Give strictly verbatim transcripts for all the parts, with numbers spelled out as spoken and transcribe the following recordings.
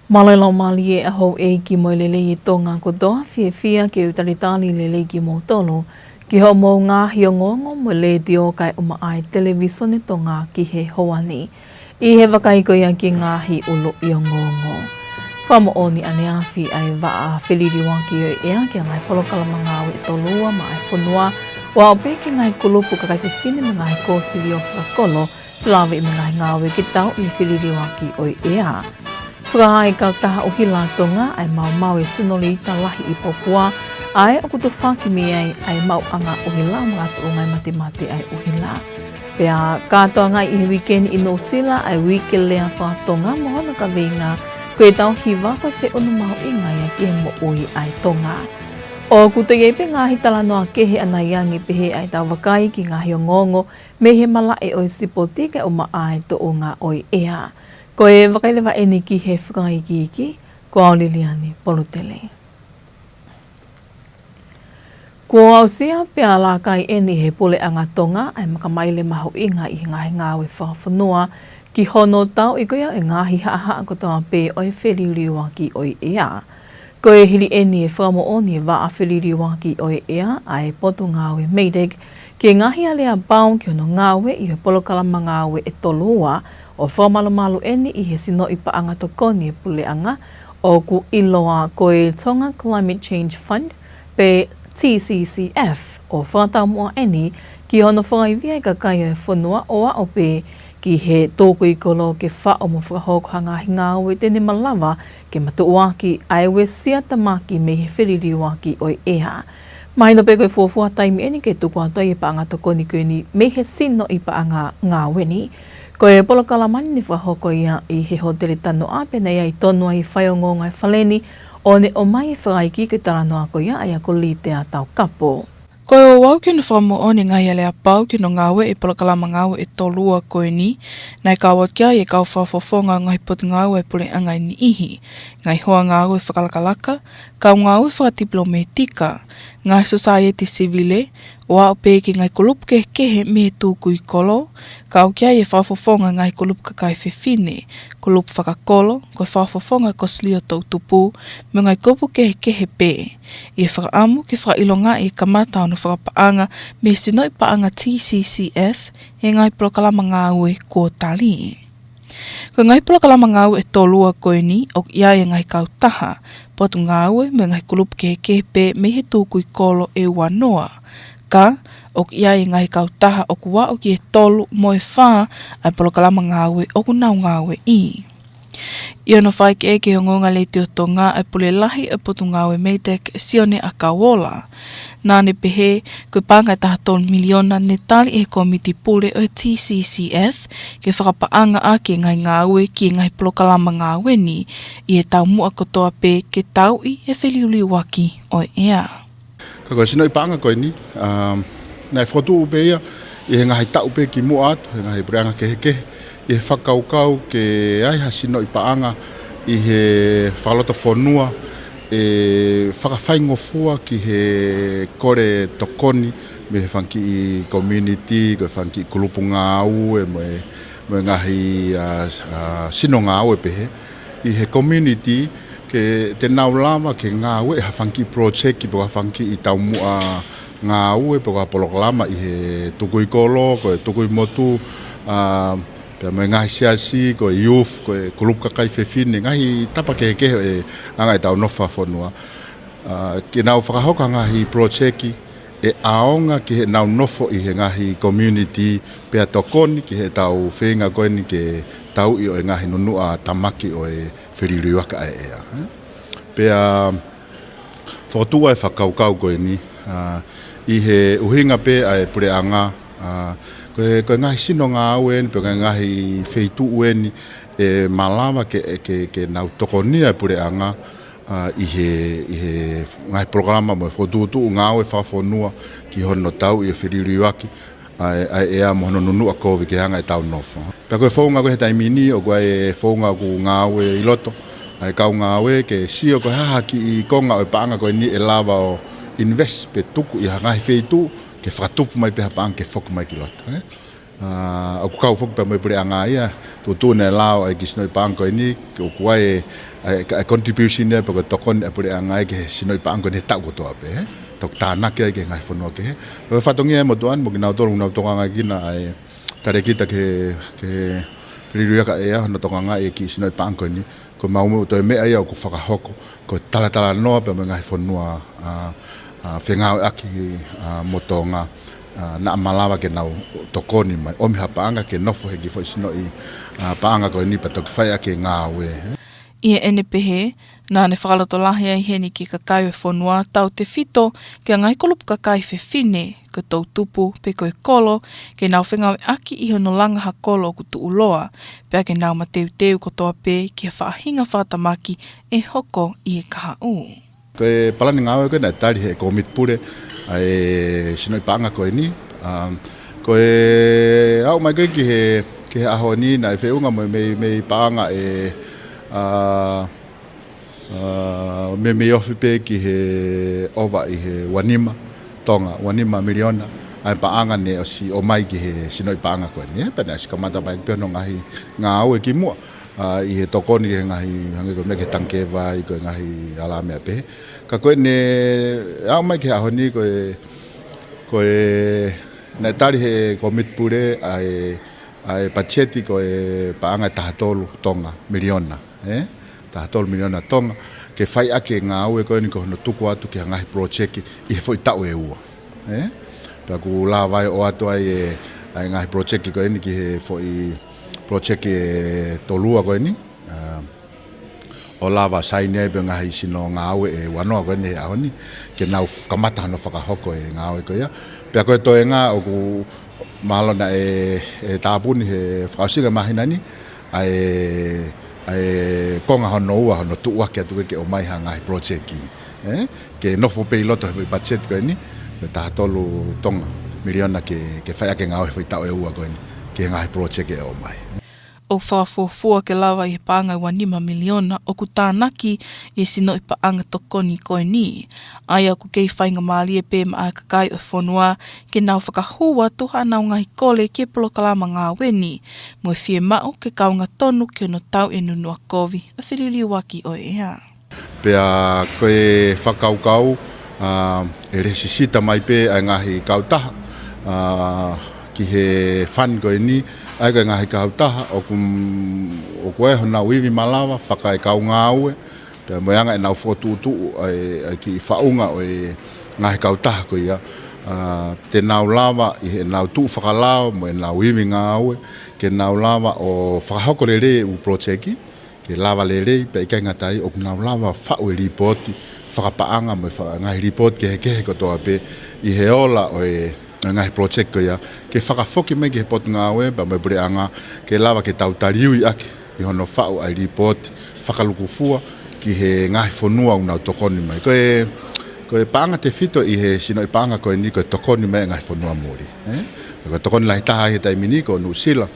Mālō e laumālie ʻa houʻeiki mo e lelei ʻa Tonga kotoa, fiefia ke u talitali lelei kimoutolu ki hoʻomou ngaahi ongoongo mo e letiō kae ʻumaʻā e televīsone Tonga ki he houa ni. ʻI he vakai ko ia ki he ngaahi ʻuluʻi ongoongo. Fakamoʻoni ʻaneafi ʻa e vaʻa feliliuaki ʻo e ʻea ki he ngaahi polokalama ngāue ʻe tolu ua maʻa e fonua, ʻo aʻu pē ki he ngaahi kulupu kakai fefine mo e ngaahi kōsilio fakakolo, felāveʻi mo e ngaahi ngāue ke tauʻi e feliliuaki ʻo e ʻea. Fakahā ʻe he kautaha ʻuhila Tonga ʻa e maumau e senolita lahi ʻi Popua, ʻa ē ʻoku tufaki mei ai ʻa e maʻuʻanga ʻuhila mo e ngatuʻunga e matemate ʻa e ʻuhila. Pea kātoangaʻi ʻi he uike ni ʻi Nuʻusila ʻa e Uike Lea Faka-Tonga mo hono kaveinga ko e tauhi vaka feʻunu mahuʻinga ia ki he moʻui ʻa e Tonga. ʻOku toe ʻi ai pē ngaahi talanoa kehe ʻanai ange pehē ʻa ʻetau vakai ki he ngaahi ongoongo mei he malaʻe ʻo e sipoti kae ʻumaʻā e tuʻunga ʻo e ʻea. Ko e vakai leva eni ki he fakaikiiki, ko au Liliani Polutele. Kuo aʻusia pea lākai eni ʻe he Puleʻanga Tonga ʻa e makamaile mahuʻinga ʻi he ngaahi ngāue fakafonua ki hono tauʻi ko ia e ngaahi haʻahaʻa kotoa pē ʻo e feliliuaki ʻo e ʻea. Ko e hili eni e fakamoʻoni ʻe he vaʻa feliliuaki ʻo e ʻea ʻa e Potungāue MEIDECC ki he ngaahi aleapau ki hono ngāue ʻi he polokalama ngāue ʻe tolu ua, ʻo fakamalumalu eni ʻi he sinoʻi paʻanga tokoni ʻa e Puleʻanga ʻoku ʻiloa ko e Tonga Climate Change Fund, pe T C C F, ʻo fakataumuʻa eni ki hono fakaivia e kakai ʻo e fonua ʻo aʻu pē ki he tukui kolo ke faʻu mo fakahoko ha ngaahi ngāue te ne malava ke matuʻuaki ʻa e uesia tamaki mei he feliliuaki ʻo e ʻea. Mahino pē ko e fuofua taimi eni ke tuku atu ai e paʻanga tokoni ko eni mei he sinoʻi paʻanga ngāue ni. Ko e polokalama ni ne fakahoko ia ʻi he Hōtele Tanoa pea naʻe ʻi ai tonu ai e faiongoongo ʻa e Fale ni ʻo ne ʻomai e fakaikiiki ki he talanoa ko ia ʻa ia ko Litea Taukapo. Ko e ouau ki hono fakamoʻoni e ngaahi aleapau ki hono ngāue e polokalama ngāue ʻe tolu ua ko eni, naʻe kau atu ki ai e kau fakafofonga ʻo e ngaahi potungāue ʻa e Puleʻanga ʻe niʻihi, ngaahi hoa ngāue fakalakalaka, kau ngāue fakatipilōmētika, ngaahi sosaieti sivile, ʻo aʻu pē ki he ngaahi kulupu kehekehe mei he tukui kolo, kau ki ai e fakafofonga ʻo e ngaahi kulupu kakai fefine, kulupu fakakolo, ko e fakafofonga ʻo e kōsilio toʻutupu, mo e ngaahi kupu kehekehe pē, ʻi he fakaʻamu ke fakaʻilongaʻi e kamata hono fakapaʻanga mei he sinoʻi paʻanga T C C F ʻi he ngaahi polokalama ngāue kuo tali. Ko e ngaahi polokalama ngāue ʻe tolu ua ko eni, ʻoku ʻi ai e ngaahi kautaha, potungāue mo e ngaahi kulupu kehekehe pē mei he tukui kolo ʻe ua noa. Ka, ʻoku ʻi ai e ngaahi kautaha ʻoku aʻu ki he tolu mo e fā ʻa e polokalama ngāue ʻoku nau ngāueʻi. ʻI hono fakaʻekeʻeke ʻi he Ongoongo Letiō Tonga ʻa e Pule Lahi ʻo e Potungāue MEIDECC, Sione ʻAkauola, naʻa ne pehē ko e paʻanga ʻe taha tolu miliona ne tali ʻe he Kōmiti Pule ʻo e T C C F ke fakapaʻanga ʻaki e ngaahi ngāue ki he ngaahi polokalama ngāue ni ʻi he taumuʻa kotoa pē ke tauʻi e feliuliuaki ʻo e ʻea. Ka ko e sinoʻi paʻanga ko eni, um, naʻe fokotuʻu pē ia ʻi he ngaahi taʻu pē kimuʻa atu, he ngaahi puleʻanga kehekehe, ʻi he fakakaukau ke ʻi ai ha sinoʻi paʻanga ʻi he fakalotofonua, ʻe fakafaingofua ki he kole tokoni mei he fanga kiʻi community, ko e fanga kiʻi kulupu ngāue, mo e, mo e ngaahi, a, a, sino ngāue pehē, ʻi he community, ke te nau lava ke ngāue ha fanga kiʻi project pe ko ha fanga kiʻi taumuʻa ngāue pe ko ha polokalama ʻi he tukui kolo, ko e tukui motu, a, pea mo e ngaahi siasi, ko e youth, ko e kulupu kakai fefine, ngaahi tapa kehekehe ʻo e anga ʻetau nofo fakafonua. A, ke nau fakahoko ha ngaahi project ʻe ʻaonga ki heʻenau nofo ʻi he ngaahi community pea tokoni ki heʻetau feinga ko eni ke tauʻi ʻo e ngaahi nunuʻa tamaki ʻo e feliuliuaki ʻa e ʻea, ē? Pea fokotuʻu ai e fakakaukau ko eni, a, ʻi he ʻuhinga pē ʻa e puleʻanga, a, ko e, ko e ngaahi sino ngāue eni, pe ko e ngaahi feituʻu eni, ʻe malava ke, ke, ke nau tokonia e puleʻanga, a, ʻi he, ʻi he ngaahi polokalama mo e fokotuʻutuʻu ngāue fakafonua ki hono tauʻi e feliuliuaki ʻa e, ʻa e ʻea mo hono nunuʻa kovi ki he anga ʻetau nofo. Pea ko e founga ko ē he taimi ni, ʻoku ʻi ai e founga ʻoku ngāue ʻi loto ʻa e kau ngāue ke sio ko e hā ha kiʻi konga ʻo e paʻanga ko eni ʻe lava ʻo invest pe tuku ʻi ha ngaahi feituʻu ke fakatupu mai pē ha paʻanga ke foki mai ki loto, ē? ʻA, ʻoku kau foki pea mo e puleʻanga ia, tuʻutuʻuni e lao ʻa e kiʻi sinoʻi paʻanga ko eni, ke ʻoku ʻi ai e, ʻa e, ʻa e contribution ia pe ko e tokoni ʻa e puleʻanga ia ki he sinoʻi paʻanga ko eni he taʻu kotoa pē, ē? Toki tānaki ai ki he ngaahi fonua kehe. Ko e fatongia ʻa e motuʻa ni mo kinautolu ʻoku nau tokangaʻi ʻa e talēkita ki he, ki he Filiuliuaki ʻo ʻEa, hono tokangaʻi e kiʻi sinoʻi paʻanga ko eni, ko e maʻu mo e toe meʻa ia ʻoku fakahoko, ko e talatalanoa pea mo e ngaahi fonua, ʻa, ʻa, fengāueʻaki, ʻa, mo Tonga, ʻa, naʻa malava ke nau tokoni mai, ʻomi ha paʻanga ke nofo he kiʻi foʻi sinoʻi, ʻa, paʻanga ko eni pea toki fai ʻaki e ngāue. ʻI heʻene pehē, naʻa ne fakalotolahi ai heni ki he kakai ʻo e fonua tautefito ki he ngaahi kulupu kakai fefine, ko e toʻutupu pe ko e kolo, ke nau fengāueʻaki ʻi hono langa ha kolo ʻoku tuʻuloa, pea ke nau mateuteu kotoa pē ki he faʻahinga fakatamaki ʻe hoko ʻi he kahaʻu. Ko e palani ngāue ko ē naʻe tali ʻe he kōmiti pule ʻa e sinoʻi paʻanga ko eni, ʻa, ko e aʻu mai ko ē ki he, ki he ʻaho ni naʻe feʻunga mo e mei, mei paʻanga ʻe, ʻa, ʻa, mei, mei ofi pē ki he ʻova ʻi he uanima Tonga, uanima miliona, ʻa e paʻanga ne ʻosi ʻomai ki he sinoʻi paʻanga ko eni, ē, pea naʻe ʻosi kamata mai pē hono ngaahi ngāue kimuʻa, ʻa, ʻi he tokoni ki he ngaahi, hangē ko e meʻa ki he tangi kē vai, ko e ngaahi alāmeʻa pehē. Ka ko eni, aʻu mai ki he ʻaho ni ko e, ko e, naʻe tali ʻe he kōmiti pule ʻa e, ʻa e patiseti ko e paʻanga ʻe taha tolu Tonga, miliona, ē? Taha tolu miliona Tonga, ke fai ʻaki e ngāue ko eni ko hono tuku atu ki he ngaahi project ʻi he foʻi taʻu ʻe ua, ē? Pea ʻoku lava ai ʻo ʻoatu ai e, ʻa e ngaahi project ko eni ki he foʻi project ʻe tolu ua ko eni, ʻa, ʻo lava saini ai pē ngaahi sino ngāue ʻe uanoa ko eni he ʻaho ni, ke nau f-, kamata hono fakahoko e ngāue ko ia. Pea ko e toenga ʻoku mahalo naʻe, ʻe tāpuni he fakaʻosinga māhina ni, ʻa e, ʻa e konga hono ua, hono tuʻuaki atu ke, ke ʻomai ha ngaahi project, ē? Ke nofo pē ʻi loto he foʻi patiseti ko eni, ko e taha tolu Tonga, miliona ke, ke fai ʻaki e ngāue he foʻi taʻu ʻe ua ko eni, ki he ngaahi project ʻe ʻomai. ʻOku fakafuofua ke lava ʻi he paʻanga ʻe uanima miliona ʻoku tānaki ʻi he sinoʻi paʻanga tokoni ko eni. ʻA ia ʻoku kei faingamālie pē maʻa e kakai ʻo e fonua ke nau fakahū atu haʻanau ngaahi kole ki he polokalama ngāue ni, mo e fiemaʻu ke kaunga tonu ki hono tauʻi e nunua kovi ʻa e Filiuliuaki ʻo ʻEa. Pea ko e fakakaukau, ʻa, ʻe lesisita mai pē ʻa e ngaahi kautaha, ʻa, ki he fund ko eni, ʻa ia ko e ngaahi kautaha ʻoku, ʻoku ʻi ai honau ivi malava, fakaekaungāue, pea mo e anga ʻenau fokotuʻutuʻu ʻa e, ʻa e kiʻi faʻunga ʻo e ngaahi kautaha ko ia, ʻa, te nau lava ʻi heʻenau tuʻu fakalao mo ʻenau ivi ngāue, ke nau lava ʻo fakahoko lelei e ʻū project, ke lava lelei, pea ʻikai ngata ai, ʻoku nau lava faʻu e lipooti fakapaʻanga mo e fa-, ngaahi lipooti kehekehe kotoa pē ʻi he ola ʻo e, ʻo e ngaahi project ko ia, ke fakafoki mai ki he potungāue, pea mo e puleʻanga, ke lava ke tau taliui ʻaki ʻi hono faʻu ʻa e lipooti fakalūkufua ki he ngaahi fonua ʻoku nau tokoni mai. Ko e, ko e paʻanga tefito ʻi he sinoʻi paʻanga ko eni ko e tokoni mai e ngaahi fonua muli, ē? Ko e tokoni lahi taha he taimi ni ko Nuʻusila,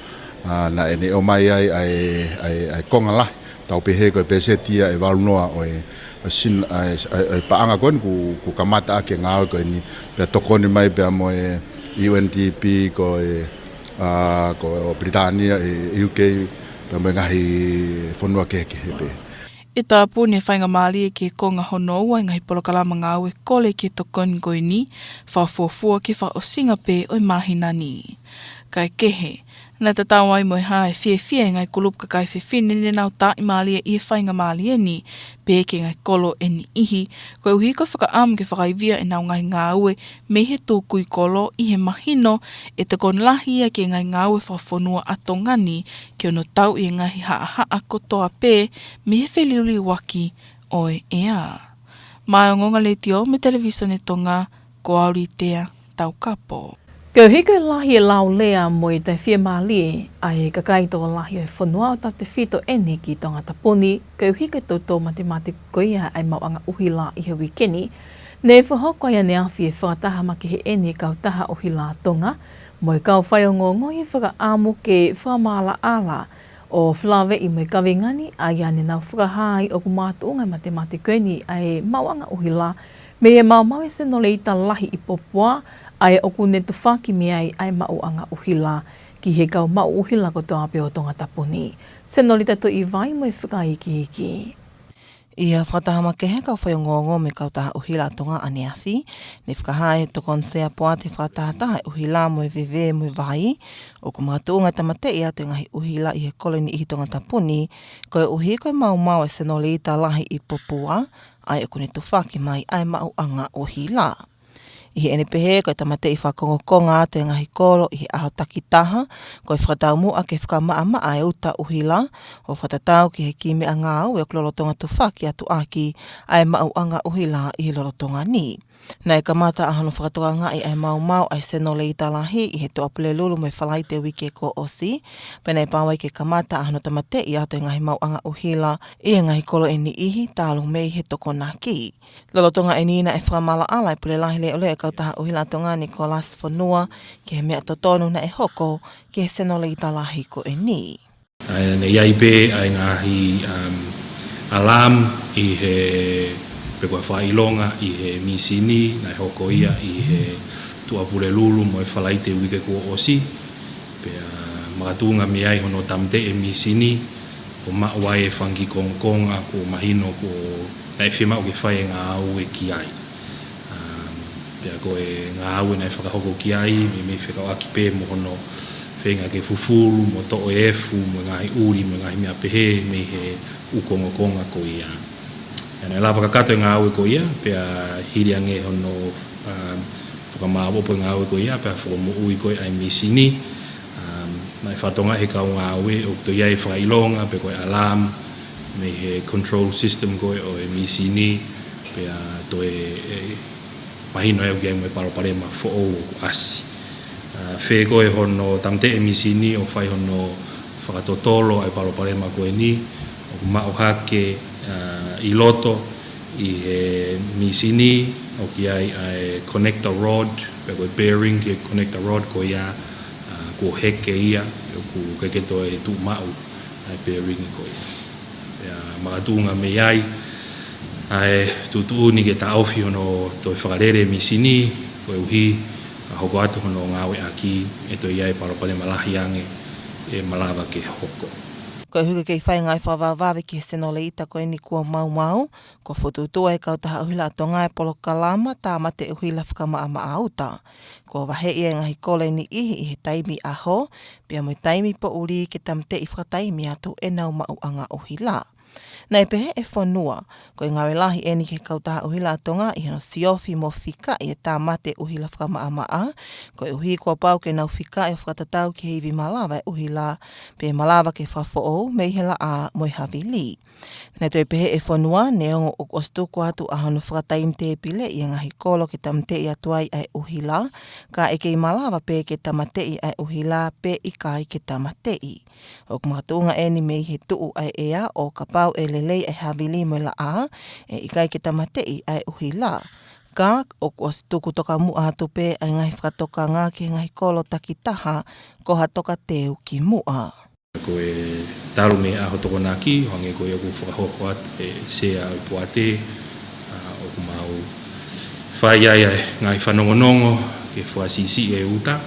ʻa, naʻa ne ʻomai ai ʻa e, ʻa e, ʻa e konga lahi, tau pehē ko e pēseti ia ʻe valu noa ʻo e, ʻo e sin-, ʻa e, ʻa e, ʻa e paʻanga ko eni kuo, kuo kamata ʻaki e ngāue ko eni, pea tokoni mai pea mo e U N D P ko e, ʻa, ko Pilitānia, ʻe U K, pea mo e ngaahi fonua kehekehe pē. ʻE tāpuni e faingamālie ki he konga hono ua e ngaahi polokalama ngāue kole ki he tokoni ko eni, fakafuofua ki he fakaʻosinga pē ʻo e māhina ni. Kae kehe, naʻe tatau ai mo e hā e fiefia e ngaahi kulupu kakai fefine ne nau tāʻimālie ʻi he faingamālie ni, pehē ki he ngaahi kolo ʻe niʻihi, koeʻuhi ko e fakaʻamu ke fakaivia ʻenau ngaahi ngāue mei he tukui kolo ʻi he mahino ʻe tokoni lahi ia ki he ngaahi ngāue fakafonua ʻa Tonga ni ki hono tauʻi e ngaahi haʻahaʻa kotoa pē mei he Filiuliuaki ʻo ʻEa. Maʻa e Ongoongo Letiō mo e Televīsone Tonga, ko au Litea Taukapo. Koeʻuhi ko e lahi e laulea mo e taʻefiemālie ʻa e kakai tokolahi ʻo e fonua ʻo tautefito eni ki Tongatapu ni, koeʻuhi ko e toutou matematiki ko ia ʻa e maʻuʻanga ʻuhila ʻi he uike ni, ne fakahoko ai ʻaneafi e fakataha makehe ʻeni e kautaha ʻuhila Tonga mo e kau faiongoongo ʻi he fakaʻamu ke fakamaʻalaʻala ʻo felāveʻi mo e kaveinga ni, ʻa ia ne nau fakahā ai ʻoku makatuʻunga e matematiki ko eni ʻa e maʻuʻanga ʻuhila mei he maumau e senoleita lahi ʻi Popua, ʻa ia ʻoku ne tufaki mei ai ʻa e maʻuʻanga ʻuhila ki he kau maʻu ʻuhila kotoa pē ʻo Tongatapu ni. Senolita Tuʻivai mo e fakaikiiki. ʻI ha fakataha makehe ʻa e kau faiongoongo mei he kautaha ʻuhila ʻa Tonga ʻaneafi, ne fakahā ʻe he Tokoni Sea Poate Fakatahataha ʻa e ʻUhila mo e Veve mo e Vai, ʻoku makatuʻunga e tāmateʻi atu e ngaahi ʻuhila ʻi he kolo ʻe niʻihi ʻi Tongatapu ni, koeʻuhi ko e maumau ʻa e senolita lahi ʻi Popua, ʻa ia ʻoku ne tufaki mai ʻa e maʻuʻanga ʻuhila. ʻI heʻene pehē, ko e tāmateʻi fakakongokonga atu e ngaahi kolo ʻi he ʻaho takitaha, ko e fakataumuʻa ke fakamaʻamaʻa e uta ʻuhila, ʻo fakatatau ki he kiʻi meʻangāue ʻoku lolotonga tufaki atu ʻaki ʻa e maʻuʻanga ʻuhila ʻi he lolotonga ni. Naʻe kamata ʻa hono fakatokangaʻi ʻa e maumau ʻa e senolita lahi ʻi he Tuʻapulelulu mo e Falaite uike kuo ʻosi, pea naʻe pau ai ke kamata ʻa hono tāmateʻi atu e ngaahi maʻuʻanga ʻuhila ʻi he ngaahi kolo ʻe niʻihi talu mei he Tokonaki. Lolotonga ʻeni naʻe fakamaʻalaʻala e Pule Lahi Leʻoleʻo ʻo e Kautaha ʻUhila ʻa Tonga, Nicholas Fonua, ki he meʻa totonu naʻe hoko ki he senolita lahi ko ʻeni. ʻA ia, naʻe ʻi ai pē ʻa e ngaahi, um, alarm ʻi he, pe ko e fakaʻilonga ʻi he mīsini, naʻe hoko ia ʻi he Tuʻapulelulu mo e Falaite uike kuo ʻosi. Pea makatuʻunga mei ai hono tāmateʻi e mīsini, ʻo maʻu ai e fanga kiʻi kongokonga kuo mahino kuo naʻe fiemaʻu ke fai e ngāue ki ai. Um, pea ko e ngāue naʻe fakahoko ki ai, meimei fekauʻaki pē mo hono feinga ke fufulu, mo toʻo e efu, mo e ngaahi ʻuli, mo e ngaahi meʻa pehē, mei he ʻū kongokonga ko ia. Pea naʻe lava kakato e ngāue ko ia, pea hili ange hono, um, fakamāʻopoʻopo e ngāue ko ia, pea fakamoʻui ko ē ʻa e mīsini. Um, naʻe fakatokangaʻi ʻe he kau ngāue ʻoku toe ʻi ai e fakaʻilonga pe ko e alarm mei he control system ko ē ʻo e mīsini, pea toe, e, mahino ʻoku ʻi ai mo e palopalema foʻou ʻoku ʻasi. Uh, fē ko ē hono tāmateʻi e mīsini ʻo fai hono fakatotolo ʻa e palopalema ko eni, ʻoku maʻu hake, uh, ʻi loto ʻi he mīsini, ʻoku ʻi ai ʻa e connector rod, pe ko e bearing ki he connector rod ko ia, uh, kuo heke ia, ʻoku ʻikai ke toe tuʻu maʻu ʻa e bearing ko ia. Pea makatuʻunga mei ai ʻa e tuʻutuʻuni ke taʻofi hono toe fakalele e mīsini, koeʻuhi ka hoko atu hono ngāueʻaki, ʻe toe ʻi ai e palopalema lahi ange ʻe malava ke hoko. Koeʻuhi ke kei fai e ngāue fakavavevave ki he senolita ko eni kuo maumau, kuo fokotuʻutuʻu ʻe he Kautaha ʻUhila ʻa Tonga e polokalama tāmate ʻuhila fakamaʻamaʻa uta. Kuo vaheʻi e ngaahi kolo ʻe niʻihi ʻi he taimi ʻaho, pea mo e taimi poʻuli ke tāmateʻi fakataimi atu ʻenau maʻuʻanga ʻuhila. Naʻe pehē ʻe Fonua, ko e ngāue lahi eni ki he Kautaha ʻUhila ʻa Tonga ʻi hono siofi mo fikaʻi e tāmate ʻuhila fakamaʻamaʻa, koeʻuhi kuo pau ke nau fikaʻi ʻo fakatatau ki he ivi malava e ʻuhila, pe malava ke fakafoʻou mei he laʻā mo e havili. Naʻe toe pehē ʻe Fonua, neongo ʻoku ʻosi tuku atu ʻa hono fakataimitēpileʻi e ngaahi kolo ke tāmateʻi atu ai ʻa e ʻuhila, ka ʻe kei malava pē ke tāmateʻi ʻa e ʻuhila pe ʻikai ke tāmateʻi. ʻOku makatuʻunga eni mei he tuʻu ʻa e ʻea ʻo kapau ʻe lelei ʻa e havili mo e laʻā, ʻe ʻikai ke tāmateʻi ʻa e ʻuhila. Ka ʻoku ʻosi tuku tokamuʻa atu pē ʻa e ngaahi fakatokanga ki he ngaahi kolo takitaha ko ha tokateu ki muʻa. Ko e talu mei he ʻaho Tokonaki, ʻo hangē ko ia ʻoku fakahoko atu ʻe he Sea ʻo e Poate, ʻa, ʻoku mau fai ai ʻa e ngaahi fanongonongo ke fakasiʻisiʻi e uta,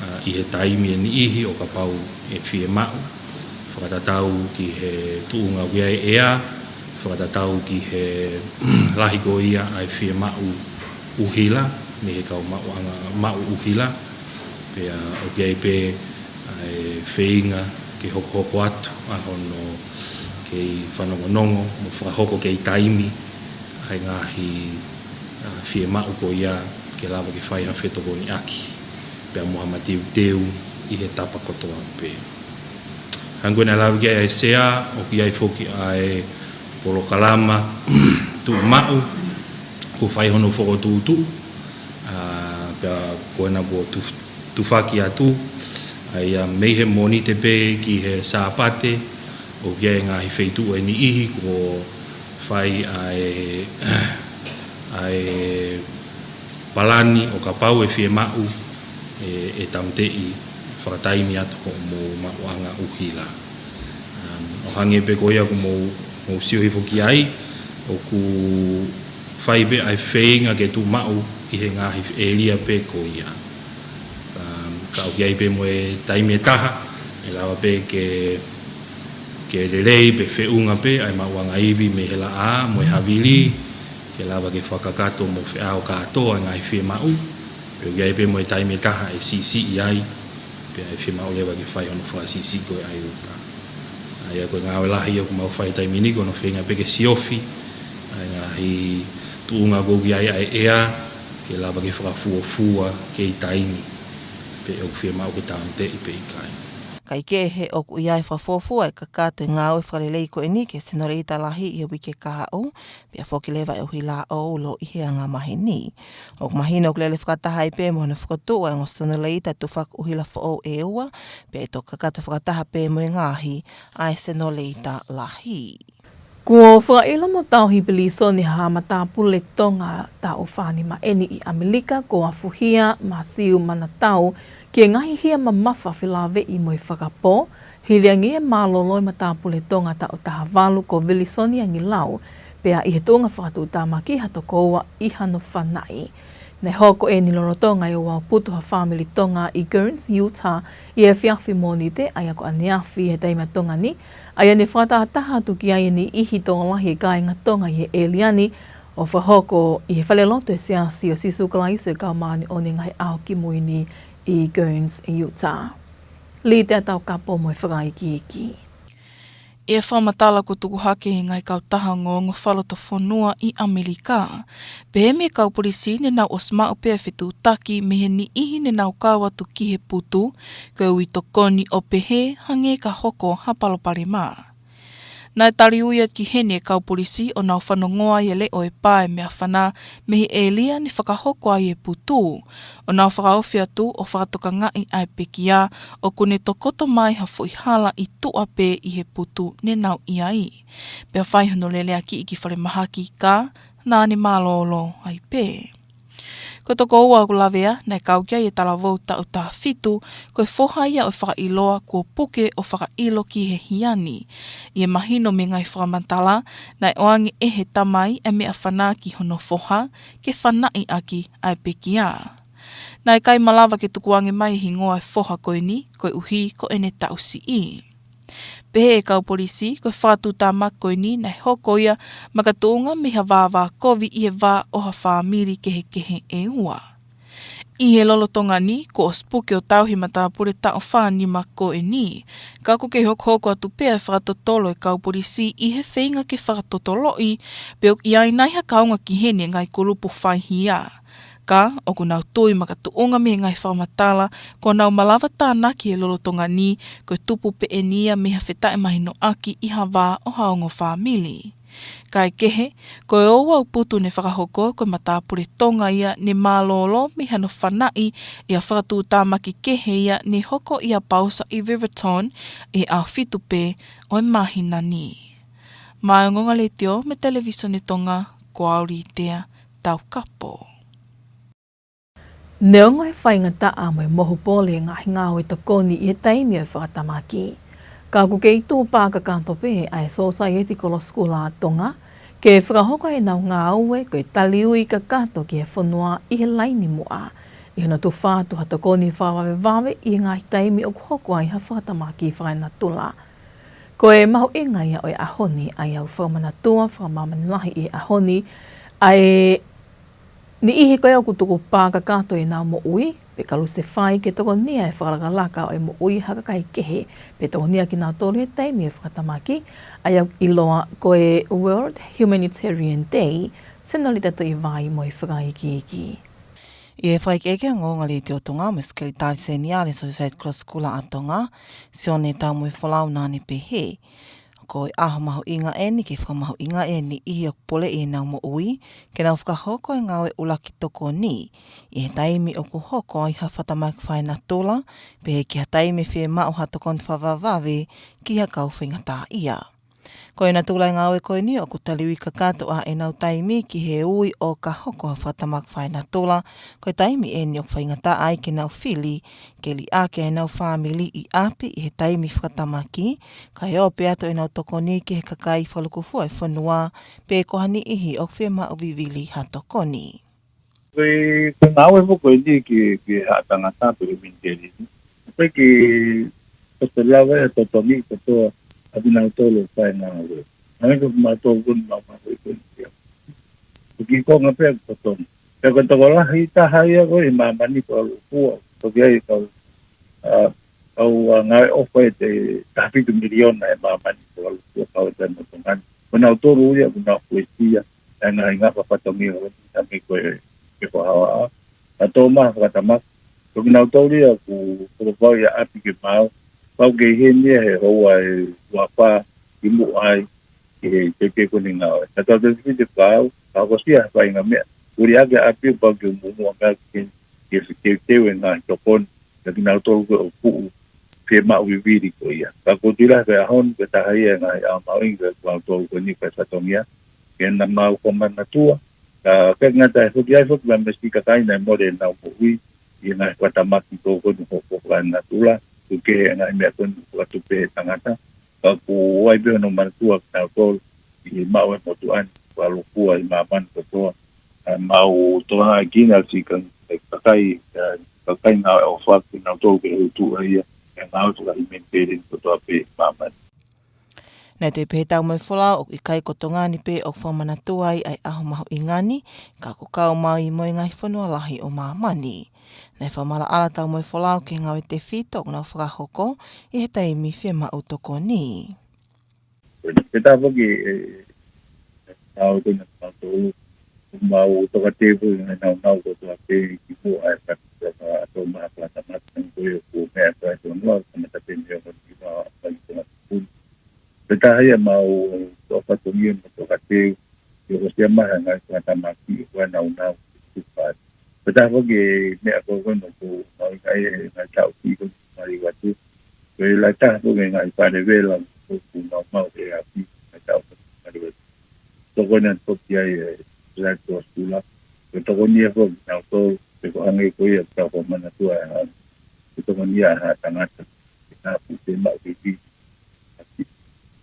ʻa, ʻi he taimi ʻe niʻihi ʻo kapau ʻe fiemaʻu. Fakatatau ki he tuʻunga ʻoku ʻi ai e ʻea, fakatatau ki he lahi ko ia ʻa e fiemaʻu ʻuhila, mei he kau maʻuʻanga, maʻu ʻuhila, pea ʻoku ʻi ai pē ʻa e feinga ke hokohoko atu ʻa hono kei fanongonongo mo fakahoko kei taimi ʻa e ngaahi, ʻa, fiemaʻu ko ia ke lava ke fai ha fetokoniʻaki pea mo ha mateuteu ʻi he tapa kotoa pē. Hangē ko e naʻe lave ki ai ʻa e Sea, ʻoku ʻi ai foki ʻa e polokalama tuʻumaʻu, kuo fai hono fokotuʻutuʻu, ʻa, pea ko ena kuo tu-, tufaki atu, ʻa ia mei he Mōnite pē ki he Sāpate, ʻoku ʻi ai e ngaahi feituʻu ʻe niʻihi kuo fai ʻa e, ʻa e palani ʻo kapau ʻe fiemaʻu ʻe, ʻe tāmateʻi fakataimi atu hoʻomou maʻuʻanga ʻuhila. Um, ʻo hangē pē ko ia ʻoku mou, mou sio hifo ki ai, ʻoku fai pē ʻa e feinga ke tuʻumaʻu ʻi he ngaahi ʻēlia pē ko ia. Um, Ka ʻoku ʻi ai pē mo e taimi ʻe taha ʻe lava pē ke, ke lelei pe feʻunga pē ʻa e maʻuʻanga ivi mei he laʻā mo e havili, ke lava ke fakakakato mo feʻao kātoa e ngaahi fiemaʻu. Pea ʻoku ʻi ai pē mo e taimi ʻe taha ʻe siʻisiʻi ai, pea ʻe fiemaʻu leva ke fai hono fakasiʻisiʻi ko ē ʻa e uta. ʻA ia ko e ngāue lahi ʻoku mau fai he taimi ni ko hono feinga pē ke siofi ʻa e ngaahi tuʻunga ʻoku ʻi ai ʻa e ʻea, ke lava ke fakafuofua kei taimi pe ʻoku fiemaʻu ke tāmateʻi pe ʻikai. Kae kehe, ʻoku ʻi ai e fakafuofua e kakato e ngāue fakalelei ko eni ki he Senolita Lahi ʻi he uike kahaʻu, pea foki leva e ʻuhila ʻo ulo ʻi he anga maheni. ʻOku mahino ʻoku lele fakataha ai pē mo hono fokotuʻu ʻa e ongo Senolita Tufaki ʻUhila Foʻou ʻe ua, pea ʻe toki kakato fakataha pē mo e ngaahi ʻa e Senolita Lahi. Kuo fakaʻilo mo tauhi pilīsone ha matāpule Tonga taʻu fā nima eni ʻi ʻAmelika, ko Afuhia Masiu Manatau, ki he ngaahi hia mamafa felāveʻi mo e fakapō, hili ange e mālōlō e matāpule Tonga taʻu taha valu ko Vilisoni Angilau, pea ʻi he tuʻunga fakatuʻutāmaki ha toko ua ʻi hano fanaʻi. Naʻe hoko eni lolotonga e ouau putu ha fāmili Tonga ʻi Kearns, Utah, ʻi he efiafi Mōnite, ʻa ia ko ʻaneafi he taimi ʻa Tonga ni, ʻa ia ne fakatahataha atu ki ai e niʻihi tokolahi e kāinga Tonga ʻi he ʻēlia ni, ʻo fakahoko ʻi he falelotu e Siasi ʻo Sīsū Kalaisi ʻo e Kau Māʻoniʻoni ʻi he Ngaahi ʻAho Kimui Ni ʻi Kearns, Utah. Litea Taukapo mo e fakaikiiki. ʻI he fakamatala kuo tuku hake ʻe he ngaahi kautaha ongoongo fakalotofonua ʻi ʻAmelika, pehē mei he kau polisi ne nau ʻosi maʻu pē ʻa e fetuʻutaki mei he niʻihi ne nau kau atu ki he putu, ko e ui tokoni ʻo pehē hangē ka hoko ha palopalema. Naʻe taliui atu ki heni e kau polisi ʻo nau fanongoa ʻi he leʻo ʻo e pā ʻa e meʻafana mei he ʻēlia ne fakahoko ai e putu, ʻo nau fakaofi atu ʻo fakatokangaʻi ʻa e pekia ʻoku ne tokoto mai ha foʻi hala ʻi tuʻa pē ʻi he putu ne nau ʻi ai, pea fai hono leleakiʻi ki falemahaki ka naʻa ne mālōlō ai pē. Ko e toko ua ʻoku lavea naʻe kau ki ai e talavou taʻu taha fitu, ko e foha ia ʻo e fakaʻiloa kuo puke ʻo fakaʻilo ki he hia ni. ʻI he mahino mei he ngaahi fakamatala, naʻe ʻoange ʻe he tamai e meʻafana ki hono foha ke fanaʻi ʻaki ʻa e pekia. Naʻe ʻikai malava ke tukuange mai e hingoa e foha ko eni, koeʻuhi ko ʻene taʻu siʻi. Pehē ʻe he kau polisi, ko e fakatuʻutāmaki ko eni naʻe hoko ia makatuʻunga mei ha vāvākovi ʻi he vā ʻo ha fāmili kehekehe ʻe ua. ʻI he lolotonga ni, kuo ʻosi puke ʻo tauhi e matāpule taʻu fā nima ko eni, ka ʻoku kei hokohoko atu pē ʻa e fakatotolo ʻa e kau polisi ʻi he feinga ke fakatotoloʻi pe ʻoku ʻi ai nai ha kaunga ki heni e ngaahi kulupu faihia. Ka ʻoku nau tui makatuʻunga mei he ngaahi fakamatala kuo nau malava tānaki he lolotonga ni, ko e tupu pē eni ia mei ha fetaʻemahinoʻaki ʻi ha vā ʻo ha ongo fāmili. Kae kehe, ko e ouau putu ne fakahoko ko e matāpule Tonga ia ne mālōlō mei hano fanaʻi ʻi ha fakatuʻutāmaki kehe ia ne hoko ʻia Pausa ʻi Riverton ʻi he ʻaho fitu pē ʻo e māhina ni. Maʻa e Ongoongo Letiō mo e Televīsone Tonga, ko au Litea Taukapo. Neongo e faingataʻa mo e mohu pole e ngaahi ngāue tokoni ʻi he taimi ʻo e fakatamaki, ka ʻoku kei tuʻu pā kakato pē ʻa e Sōsaieti Kolosi Kula ʻa Tonga ke fakahoko ʻenau ngāue ko e taliui kakato ki he fonua ʻi he laine muʻa, ʻi hono tufa atu ha tokoni fakavavevave ʻi he ngaahi taimi ʻoku hoko ai ha fakatamaki fakaenatula. Ko e mahuʻinga ia ʻo e ʻaho ni, ʻa ia ʻoku fakamanatua fakamāmani lahi ʻi he ʻaho ni ʻa e niʻihi ko ia ʻoku tuku pā kakato ʻenau moʻui, pe kalusefai ke tokonia e fakalakalaka ʻo e moʻui ha kakai kehe, pe tokonia kinautolu he taimi ʻo e fakatamaki, ʻa ia ʻoku ʻiloa ko e World Humanitarian Day. Senolita Tuʻivai mo e fakaikiiki. ʻI he fakaikiiki ʻa e Ongoongo Letiō Tonga mo e Sekelitali Seniale Sōsaieti Kolosi Kula ʻa Tonga, Sione Taumoefolau, naʻa ne pehē, ko e ʻaho mahuʻinga eni ke fakamahuʻingaʻi e niʻihi ʻoku poleʻi ʻenau moʻui ke nau fakahoko e ngāue ʻuluaki tokoni ʻi he taimi ʻoku hoko ai ha fakatamaki fakaenatula, pehē ki ha taimi ʻe fiemaʻu ha tokoni fakavavevave ki ha kau faingataʻaʻia. Ko e natula e ngāue ko eni ʻoku taliui kakato ʻa ʻenau taimi ki he ui ʻo ka hoko ha fakatamaki fakaenatula, ko e taimi eni ʻoku faingataʻa ai ke nau fili ke liʻaki ʻenau fāmili ʻi ʻapi ʻi he taimi fakatamaki, kae ʻoua pē ʻa ʻenau tokoni ki he kakai fakalūkufua e fonua, pe ko ha niʻihi ʻoku fiemaʻu vivili ha tokoni. Ko e, ko e ngāue foki ko eni ki, ki he haʻa tangata pe ko e humanitarian. Pea ke, ko e lava ia ʻo totongi kotoa ʻa kinautolu ʻoku fai e ngāue. Hangē ko kimautolu ko eni ʻoku mau ngāue ko eni ia. Ko e kiʻi konga pē ʻoku totongi. Pea ko e tokolahi taha ia ko ē ʻi māmani ko e ʻAlukua. Toki ʻi ai e kau, ʻa, kau, ʻa, ngāue ʻofa ʻe taha fitu miliona ʻi māmani ko e ʻAlukua, kau ʻi ai mo Tonga ni. Ko kinautolu ia ʻoku nau fuesia ʻa e ngaahi ngafa fatongia ko eni, hangē ko e, ke ko hawa a. Ka tō mai fakatamaki. Ko kinautolu ia ʻoku, ʻoku pau ia ʻapi ke maau. Pau ke ʻi heni ia he houa ʻe ua fā ki muʻa ai ki he teuteu ko eni ngāue. Ka tau te fiti fau, ka ko sia fai ngā meʻa. Uri ake ʻapi pau ke muʻomuʻa meʻa ke, ke, ke teu e ngaahi tokoni. Ka kinautolu ko ē ʻoku puʻu ke maʻu vivili ko ia. Ka ko tila ke ʻaho ni ke taha ia e ngaahi ʻaho mahuʻinga ko kinautolu ko eni ko e fatongia. Ke na mau ko manatua. Ka ke ngata e foki ai foki ma mesi kakai na e mole nau moʻui. ʻI he ngaahi fakatamaki ko ē ko eni ko e fakaenatula. Ko e ngaahi meʻa ko eni ko e tupe he tangata. Ka ʻoku ʻi ai pē hono manatua kinautolu. ʻI he maʻu e motuʻa ni, ko e ʻAlukua ʻi māmani kotoa. ʻA, mau tokanga ki he ngaahi siʻi kakai, ʻa, kakai ngāue ʻofa kinautolu ke hū tuʻa ia, ʻa e ngāue fakahumanitarian kotoa pē ʻi māmani. Naʻe toe pehē ʻe Taumoefolau ʻoku ʻikai ko Tonga ni pē ʻoku fakamanatua ai ʻa e ʻaho mahuʻinga ni, ka ʻoku kau mai mo e ngaahi fonua lahi ʻo māmani. Naʻe fakamaʻalaʻala ʻa Taumoefolau ki he ngāue tefito ʻoku nau fakahoko ʻi he taimi fiemaʻu tokoni. Pea foki, ʻe, ʻe, ʻa, ʻo tuna kinautolu, ʻoku mau tokateu ʻi he nāunau kotoa pē ki muʻa ʻa e fakatamaki, ʻa e fakatamaki ko ē ʻoku meʻa ko ē ʻoku nau kamata pē mei he ongo nima ʻa e fakatamaki. Pea taha ia mau tō fatongia mo tokateu, ʻi he ʻosi ʻa e maha ngaahi fakatamaki ʻoku nāunau tupai. Pea taha foki e meʻa ko ē ʻoku mau ʻi ai he ngaahi taʻu ki ko mai watu. Ko e lahi taha foki e ngaahi fale vela ʻoku mau maʻu he ʻapi, ngaahi taʻu ki mai watu. Tokoni atu foki ai e lahi ko Sula. Ko e tokoni ia foki kinautolu, pe ko e hangē ko ia ʻoku tau fakamanatua ʻa e tokoni ia ʻa e tangata. Ke na pu te maʻu ke ki.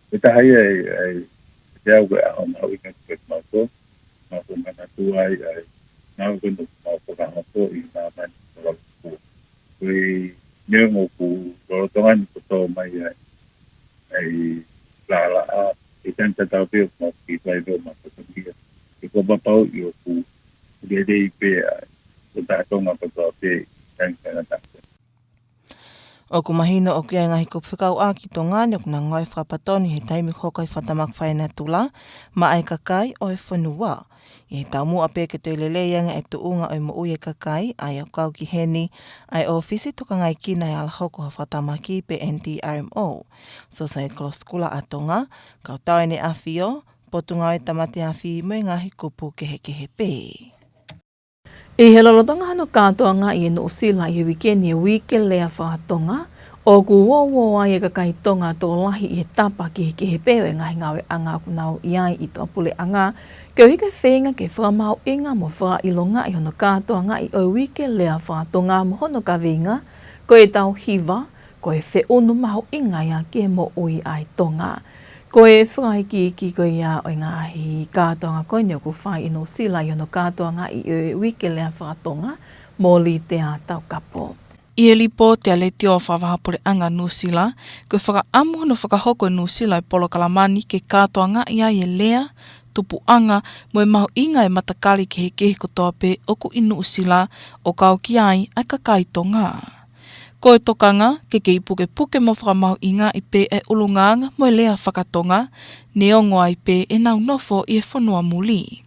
Pea taha ia e, e, te au ko e ʻaho mahuʻinga ke mau ko, mau ko manatua ai, ʻa e, mau ko no, mau ko ka hoko ʻi māmani ko ʻAlukua. Ko e neongo ʻoku lolotonga ni ko tō mai ʻa e, ʻa e lālā ʻa, ʻe tani tatau pē ʻoku mau ki fai pē mau ko tō mai ʻa. ʻE ko papau ʻi ʻoku lelei pē ʻa e, ko tā Tonga kotoa pē, tani tangata. ʻOku mahino ʻoku ʻi ai e ngaahi kupu fekauʻaki ʻi Tonga ni ʻoku nau ngāue fakapatonu he taimi ʻoku hoko ai e fakatamaki fakaenatula maʻa e kakai ʻo e fonua. ʻI he taumuʻa pē ke toe lelei ange e tuʻunga ʻo e moʻui e kakai, ʻa ia ʻoku kau ki heni ʻa e ʻōfisi tokangaekina e ala hoko ha fakatamaki pe N D R M O, Sosaiete Kolosi Kula ʻa Tonga, Kautau ʻEne ʻAfio, Potungāue Tāmate Afi mo e ngaahi kupu kehekehe pē. ʻI he lolotonga hono kātoangaʻi ʻe Nuʻusila ʻi he uike ni e Uike Lea Fakatonga, ʻoku uouo ai e kakai Tonga tokolahi ʻi he tapa kehekehe pē ʻo e ngaahi ngāueʻanga ʻoku nau ʻi ai ʻi tuʻapuleʻanga, koeʻuhi ko e feinga ke fakamahuʻinga mo fakaʻilongaʻi hono kātoangaʻi ʻo e Uike Lea Fakatonga mo hono kaveinga, ko e tau hiva, ko e feʻunu mahuʻinga ia ki he moʻui ʻa e Tonga. Ko e fakaikiiki ko ia ʻo e ngaahi kātoanga ko eni ʻoku fai ʻe Nuʻusila ʻi hono kātoangaʻi ʻo e Uike Lea Fakatonga, Molitea Taukapo. ʻI he lipooti ʻa e Letiō Fakavahaʻapuleʻanga Nuʻusila, ko e fakaʻamu hono fakahoko ʻe Nuʻusila e polokalama ni ke kātoangaʻi ai e lea, tupuʻanga, mo e mahuʻinga e matakali kehekehe kotoa pē ʻoku ʻi Nuʻusila ʻo kau ki ai ʻa e kakai Tonga. Ko e tokanga, ke kei pukepuke mo fakamahuʻingaʻi pē e ʻulungaanga mo e lea fakatonga, neongo ai pē ʻenau nofo ʻi he fonua muli.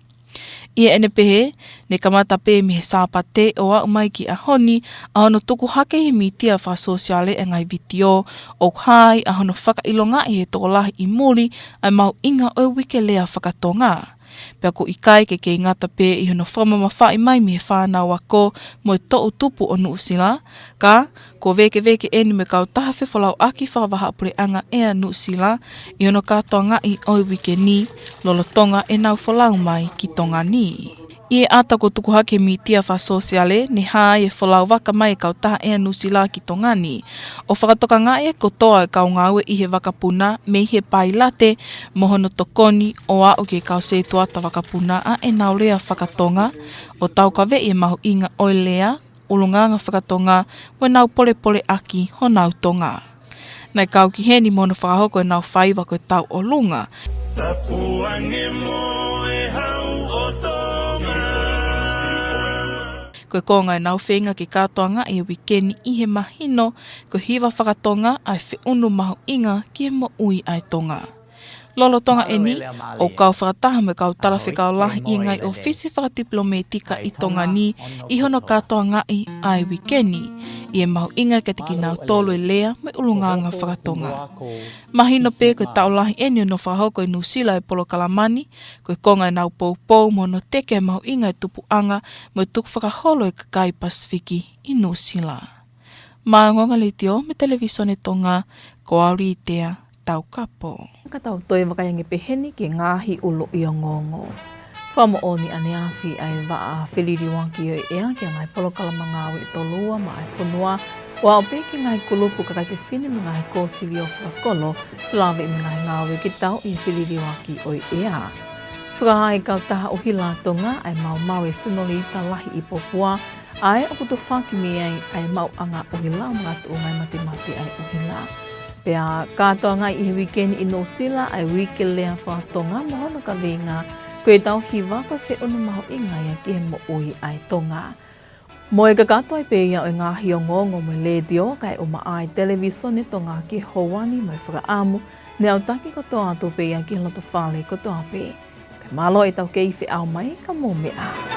ʻI heʻene pehē, ne kamata pē mei he Sāpate ʻo aʻu mai ki he ʻaho ni, ʻa hono tuku hake ʻi he mītia fakasōsiale e ngaahi vitiō, ʻoku hā ai ʻa hono fakaʻilongaʻi ʻe he tokolahi ʻi muli ʻa e mahuʻinga ʻo e Uike Lea Fakatonga. Pea ʻoku ʻikai ke kei ngata pē ʻi hono fakamamafaʻi mai mei he fānau ako mo e toʻu tupu ʻo Nuʻusila, ka, kuo vēkeveke eni mo e kautaha fefolauʻaki fakavahaʻapuleʻanga ʻEa Nuʻusila, ʻi hono kātoangaʻi ʻo e uike ni, lolotonga ʻenau folau mai ki Tonga ni. ʻI he ʻata kuo tuku hake he mītia fakasōsiale, ne hā ai e folau vaka mai e kautaha ʻea Nuʻusila ki Tonga ni, ʻo fakatokangaʻi e kotoa e kau ngāue ʻi he vakapuna, mei he pailate mo hono tokoni ʻo aʻu ki he kau sētuata vakapuna ʻa ʻenau lea fakatonga, ʻo taukaveʻi e mahuʻinga ʻo e lea, ʻulungaanga fakatonga, mo ʻenau polepoleʻaki honau Tonga. Naʻe kau ki heni mo hono fakahoko ʻenau faiva ko e tauʻolunga. Tapu ange mo e Hau ʻo Tonga. Ko e konga ʻenau feinga ke kātoangaʻi e uike ni ʻi he mahino, ko e hiva fakatonga ʻa e feʻunu mahuʻinga ki he moʻui ʻa e Tonga. Lolotonga ʻeni, ʻoku kau fakataha mo e kau talafekau lahi ʻi he ngaahi ʻōfisi fakatipilōmētika ʻi Tonga ni ʻi hono kātoangaʻi ʻa e uike ni, ʻi he mahuʻinga kiate kinautolu e lea mo e ʻulungaanga fakatonga. Mahino pē ko e taʻu lahi ʻeni hono fakahoko ʻe Nuʻusila e polokalama ni, ko e konga ʻenau poupou mo hono teke e mahuʻinga e tupuʻanga mo e tukufakaholo e kakai Pasifiki ʻi Nuʻusila. Mei he Ongoongo Letiō mo e Televīsone Tonga, ko au Litea Taukapo. Ka tau toe vakai ange pē heni ki he ngaahi ʻuluʻi ongoongo. Fakamoʻoni ʻaneafi ʻa e vaʻa feliliuaki ʻo e ʻea ki he ngaahi polokalama ngāue ʻe tolu ua maʻa e fonua, ʻo aʻu pē ki he ngaahi kulupu kakai fefine mo e ngaahi kōsilio fakakolo, felāveʻi mo e ngaahi ngāue ke tauʻi e feliliuaki ʻo e ʻea. Fakahā ʻe he kautaha ʻuhila ʻa Tonga ʻa e maumau e senolita lahi ʻi Popua, ʻa ē ʻoku tufaki mei ai ʻa e maʻuʻanga ʻuhila mo e ngaahi tuʻunga e matemate ʻa e ʻuhila. Pea kātoangaʻi ʻi he uike ni ʻi Nuʻusila ʻa e Uike Lea Fakatonga mo hono kaveinga, ko e tauhi vaka feʻunu mahuʻinga ia ki he moʻui ʻa e Tonga. Mo e kakato ai pē ia ʻo e ngaahi ongoongo mei he letiō kae ʻumaʻā e Televīsone Tonga ki he houa ni, mo e fakaʻamu ne autaki kotoa atu pē ia ki he loto fale kotoa pē. Kae mālō ʻetau kei feʻao mai, ka mou meʻa.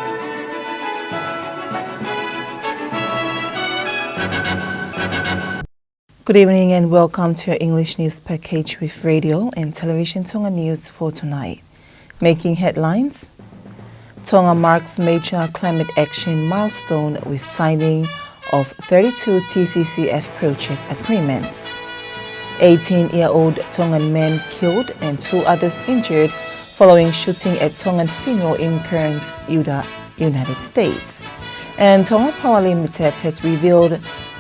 Good evening and welcome to your English news package with Radio and Television Tonga News for tonight. Making headlines, Tonga marks major climate action milestone with signing of thirty-two T C C F project agreements. Eighteen-year-old Tongan man killed and two others injured following shooting at Tongan funeral in Cairns, Utah, United States. And Tonga Power Limited has revealed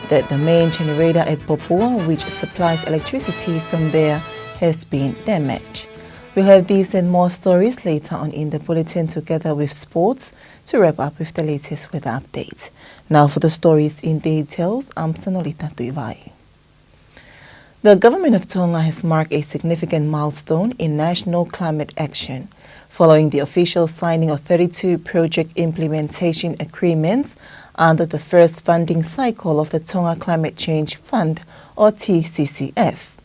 that the main generator at Popua, which supplies electricity from there, has been damaged. We'll have these and more stories later on in the bulletin, together with sports, to wrap up with the latest weather update. Now for the stories in details, I'm Sanolita Tuivai. The Government of Tonga has marked a significant milestone in national climate action, following the official signing of thirty-two project implementation agreements under the first funding cycle of the Tonga Climate Change Fund, or T C C F.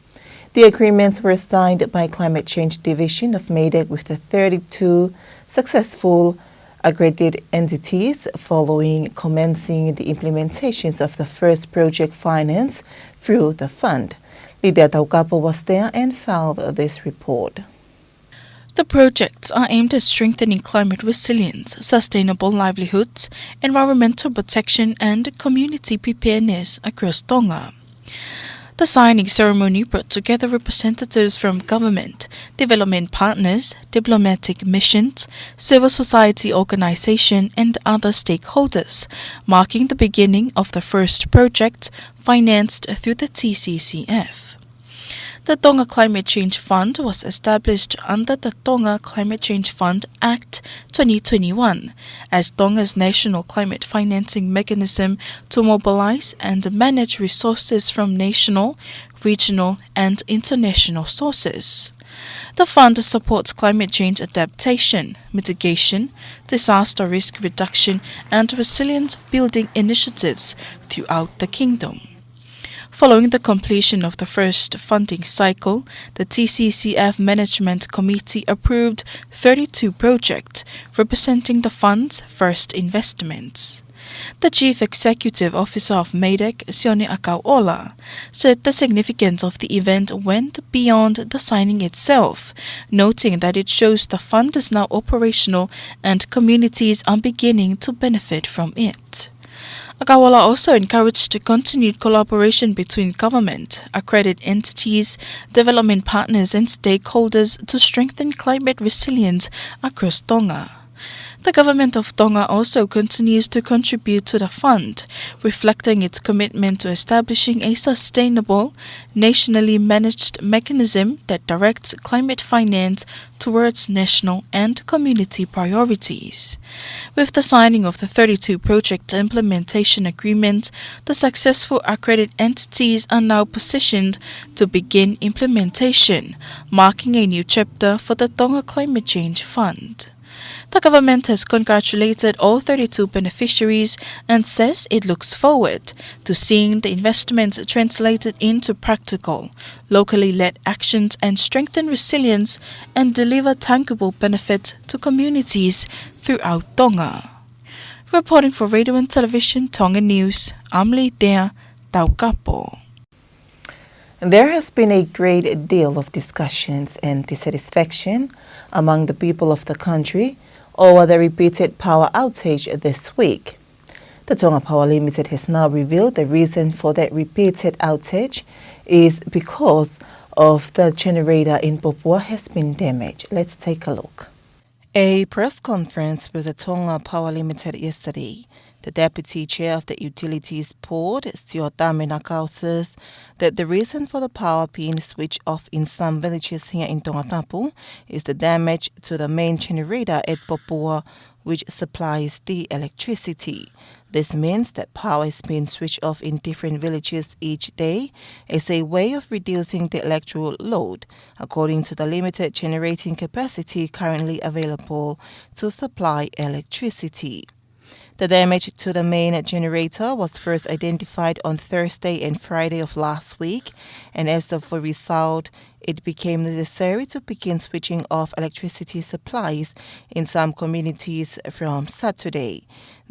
The agreements were signed by Climate Change Division of MEIDECC with the thirty-two successful accredited entities following commencing the implementations of the first project finance through the fund. Lidia Taukapo was there and filed this report. The projects are aimed at strengthening climate resilience, sustainable livelihoods, environmental protection, and community preparedness across Tonga. The signing ceremony brought together representatives from government, development partners, diplomatic missions, civil society organization, and other stakeholders, marking the beginning of the first project financed through the T C C F. The Tonga Climate Change Fund was established under the Tonga Climate Change Fund Act twenty twenty-one as Tonga's national climate financing mechanism to mobilize and manage resources from national, regional, and international sources. The fund supports climate change adaptation, mitigation, disaster risk reduction, and resilience building initiatives throughout the kingdom. Following the completion of the first funding cycle, the T C C F Management Committee approved thirty-two projects, representing the fund's first investments. The Chief Executive Officer of MEIDECC, Sione ʻAkauʻola, said the significance of the event went beyond the signing itself, noting that it shows the fund is now operational and communities are beginning to benefit from it. ʻAkauʻola also encouraged the continued collaboration between government, accredited entities, development partners and stakeholders to strengthen climate resilience across Tonga. The government of Tonga also continues to contribute to the fund, reflecting its commitment to establishing a sustainable, nationally managed mechanism that directs climate finance towards national and community priorities. With the signing of the thirty-two project implementation agreement, the successful accredited entities are now positioned to begin implementation, marking a new chapter for the Tonga Climate Change Fund. The government has congratulated all thirty-two beneficiaries and says it looks forward to seeing the investments translated into practical, locally led actions and strengthen resilience and deliver tangible benefit to communities throughout Tonga. Reporting for Radio and Television Tonga News, I'm Litea Taukapo. There has been a great deal of discussions and dissatisfaction among the people of the country over the repeated power outage this week. The Tonga Power Limited has now revealed the reason for that repeated outage is because of the generator in Popua has been damaged. Let's take a look. A press conference with the Tonga Power Limited yesterday. The deputy chair of the utilities board, Siotame Nakao, says that the reason for the power being switched off in some villages here in Tongatapu is the damage to the main generator at Popua, which supplies the electricity. This means that power is being switched off in different villages each day as a way of reducing the electrical load, according to the limited generating capacity currently available to supply electricity. The damage to the main generator was first identified on Thursday and Friday of last week, and as of a result, it became necessary to begin switching off electricity supplies in some communities from Saturday.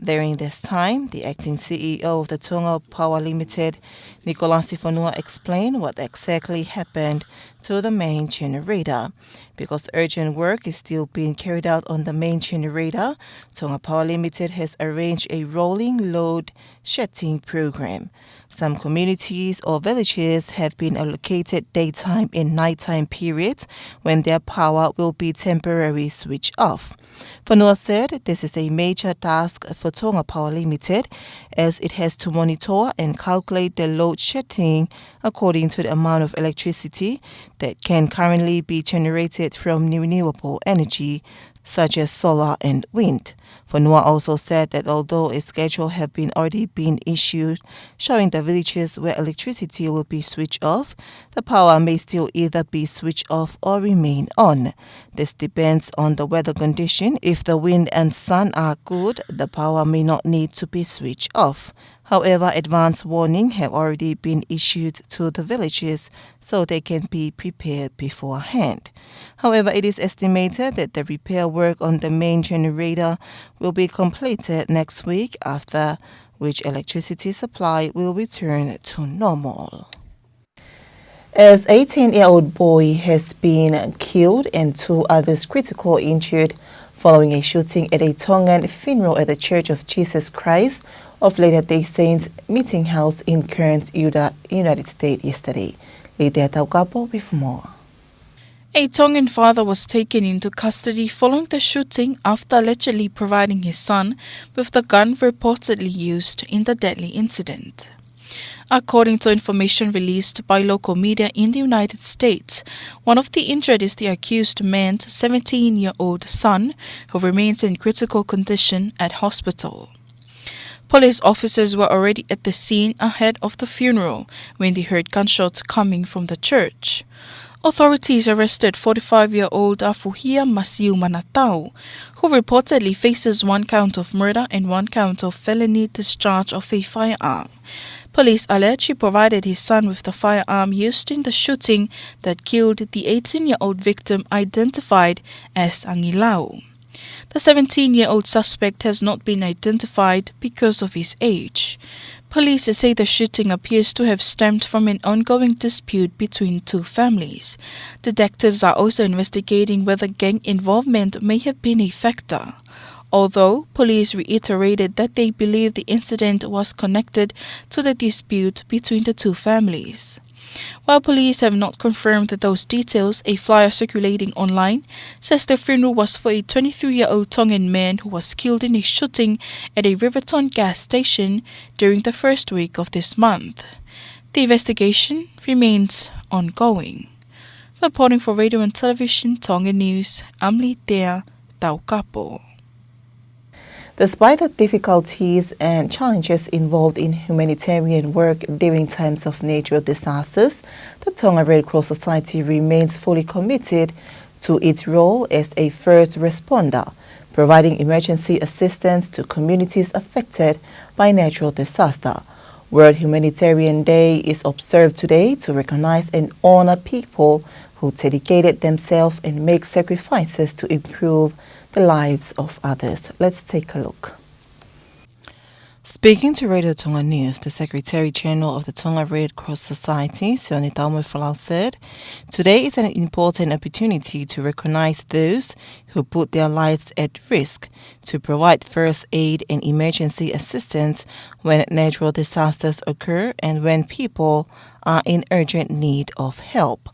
During this time, the acting C E O of the Tonga Power Limited, Nikolasi Fonua, explained what exactly happened to the main generator. Because urgent work is still being carried out on the main generator, Tonga Power Limited has arranged a rolling load shedding program. Some communities or villages have been allocated daytime and nighttime periods when their power will be temporarily switched off. Fonua said this is a major task for Tonga Power Limited, as it has to monitor and calculate the load shedding according to the amount of electricity that can currently be generated from renewable energy, such as solar and wind. Fonua also said that although a schedule have been already been issued showing the villages where electricity will be switched off, the power may still either be switched off or remain on. This depends on the weather condition. If the wind and sun are good, the power may not need to be switched off. However, advance warning have already been issued to the villages so they can be prepared beforehand. However, it is estimated that the repair work on the main generator will be completed next week, after which electricity supply will return to normal. As eighteen-year-old boy has been killed and two others critical injured following a shooting at a Tongan funeral at the Church of Jesus Christ of Latter-day Saints meeting house in Cairns, Utah, United States yesterday. Litea Taukapo with more. A Tongan father was taken into custody following the shooting after allegedly providing his son with the gun reportedly used in the deadly incident. According to information released by local media in the United States, one of the injured is the accused man's seventeen-year-old son, who remains in critical condition at hospital. Police officers were already at the scene ahead of the funeral when they heard gunshots coming from the church. Authorities arrested forty-five-year-old Afuhia Masiu Manatau, who reportedly faces one count of murder and one count of felony discharge of a firearm. Police allege he provided his son with the firearm used in the shooting that killed the eighteen-year-old victim, identified as Angilau. The seventeen-year-old suspect has not been identified because of his age. Police say the shooting appears to have stemmed from an ongoing dispute between two families. Detectives are also investigating whether gang involvement may have been a factor, although police reiterated that they believe the incident was connected to the dispute between the two families. While police have not confirmed those details, a flyer circulating online says the funeral was for a twenty-three-year-old Tongan man who was killed in a shooting at a Riverton gas station during the first week of this month. The investigation remains ongoing. Reporting for Radio and Television Tonga News, I'm Litea Taukapo. Despite the difficulties and challenges involved in humanitarian work during times of natural disasters, the Tonga Red Cross Society remains fully committed to its role as a first responder, providing emergency assistance to communities affected by natural disaster. World Humanitarian Day is observed today to recognize and honor people who dedicated themselves and make sacrifices to improve the lives of others. Let's take a look. Speaking to Radio Tonga News, the Secretary General of the Tonga Red Cross Society, Sione Taumoefolau, said, "Today is an important opportunity to recognize those who put their lives at risk to provide first aid and emergency assistance when natural disasters occur and when people are in urgent need of help."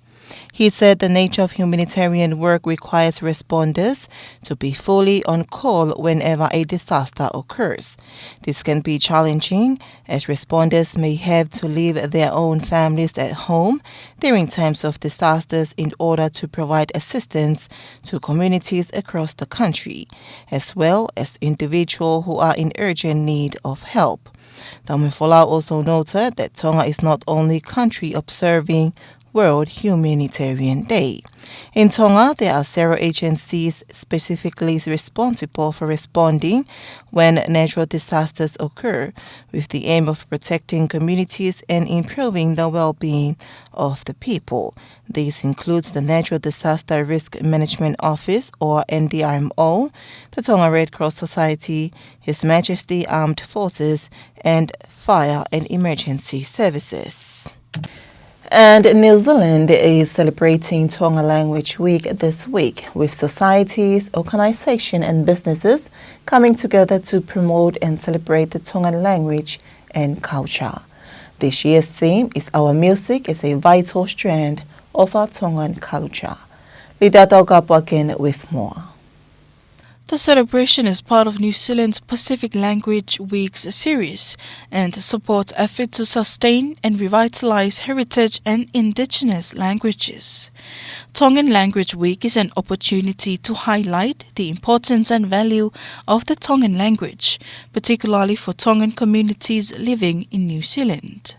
He said the nature of humanitarian work requires responders to be fully on call whenever a disaster occurs. This can be challenging, as responders may have to leave their own families at home during times of disasters in order to provide assistance to communities across the country, as well as individuals who are in urgent need of help. Taumoefolau also noted that Tonga is not only country observing World Humanitarian Day. In Tonga, there are several agencies specifically responsible for responding when natural disasters occur, with the aim of protecting communities and improving the well-being of the people. This includes the Natural Disaster Risk Management Office, or N D R M O, the Tonga Red Cross Society, His Majesty Armed Forces, and Fire and Emergency Services. And New Zealand is celebrating Tonga Language Week this week, with societies, organizations, and businesses coming together to promote and celebrate the Tongan language and culture. This year's theme is "Our music is a vital strand of our Tongan culture." Litea Taukapo again with more. The celebration is part of New Zealand's Pacific Language Weeks series and supports efforts to sustain and revitalize heritage and indigenous languages. Tongan Language Week is an opportunity to highlight the importance and value of the Tongan language, particularly for Tongan communities living in New Zealand.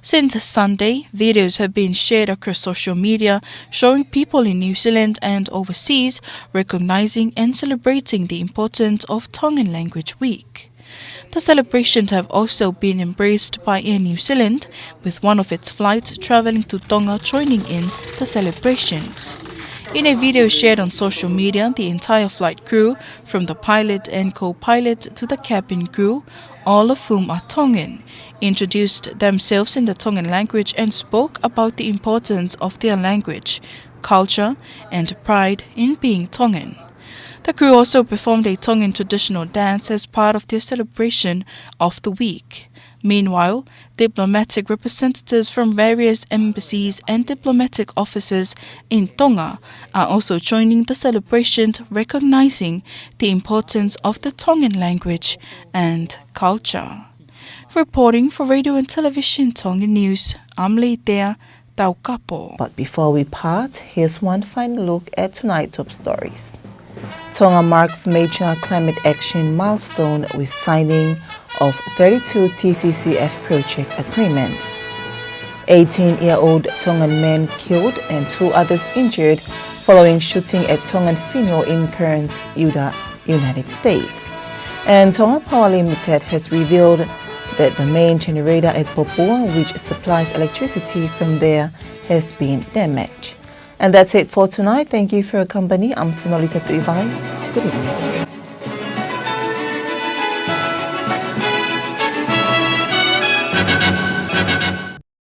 Since Sunday, videos have been shared across social media showing people in New Zealand and overseas recognizing and celebrating the importance of Tongan Language Week. The celebrations have also been embraced by Air New Zealand, with one of its flights traveling to Tonga joining in the celebrations. In a video shared on social media, the entire flight crew, from the pilot and co-pilot to the cabin crew, all of whom are Tongan, introduced themselves in the Tongan language and spoke about the importance of their language, culture, and pride in being Tongan. The crew also performed a Tongan traditional dance as part of their celebration of the week. Meanwhile, diplomatic representatives from various embassies and diplomatic offices in Tonga are also joining the celebrations, recognizing the importance of the Tongan language and culture. Reporting for Radio and Television Tonga News, I'm Litea Taukapo. But before we part, here's one final look at tonight's top stories. Tonga marks major climate action milestone with signing of thirty-two T C C F project agreements. Eighteen-year-old Tongan man killed and two others injured following shooting at Tongan funeral in Cairns, Utah, United States. And Tonga Power Limited has revealed that the main generator at Popua, which supplies electricity from there, has been damaged. And that's it for tonight. Thank you for your company. I'm Senolita Tuivai. Good evening.